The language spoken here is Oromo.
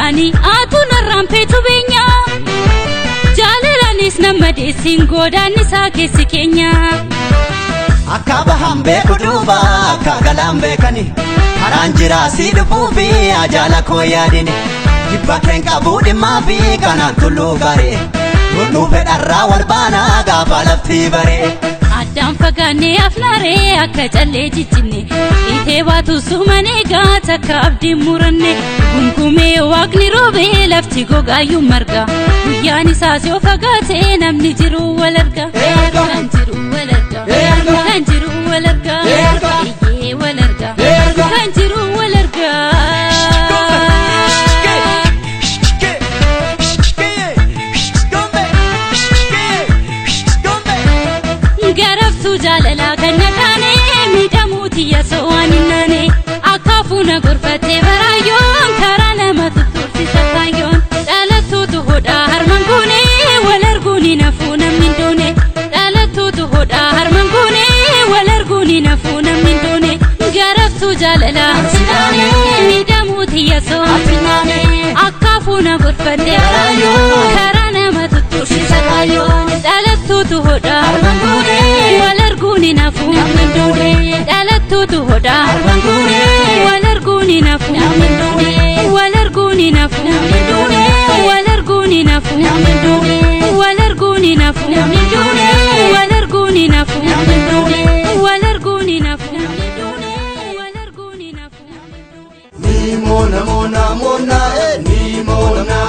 Jaalalalani atu narraan feetu beenya. Jaalalaanis nama deessiin godaannisaa keessi keenya. Akka bahan beeku duuba akka galaan beekani. Karaan jiraa si dhufuu fi ajaala koo yaadini. Jibba keen qabuu dhimmaa fi kanaan tulluu garee. Loluu fedharraa wal baanaa gaafa lafti baree. Addaan fagaannee afnaaree akka callee jijjinne. Itee baatu sumanee gaata akka abdiin muranne. Gungumee waaqni roobee lafti gogaayyuu marga. Guyyaan isaas yoo fagaate namni jiru wal arga. Kan jiru wal arga. Kan jiru wal arga. Iyyee wal arga. Kan jiru wal arga. Garaftuu jaalalaa kan na taane miidhamuu tiyya so'aan hin naane. Akaafuu na gorfattee baraayyoon karaa nama tuttuursisa kaayyoon. Dhalattuutu hodhaa harman goone wal arguun hin hafuu namni hin doone. Dhalattuutu hodhaa harman goone wal arguun hin hafuu namni hin doone. Garaftuu jaalalaa miidhamuu tiyya so'aan hin naane. Akaafuu na gorfattee baraayyoon karaa nama tuttuursisa kaayyoon. Dhalattuutu hodhaa harman goone wal arguun hin hafuu namni hin doone. Dhalattuutu hodhaa harman goone wal arguun hin hafuu namni hin doone. Wal arguun hin hafuu namni hin doone. Wal arguun hin hafuu namni hin doone. Wal arguun hin hafuu namni hin doone. Wal arguun hin hafuu namni hin doone. Wal arguun hin hafuu namni hin doone. Wal arguun hin hafuu namni hin doone. Ni mona mona mona eh ni mona.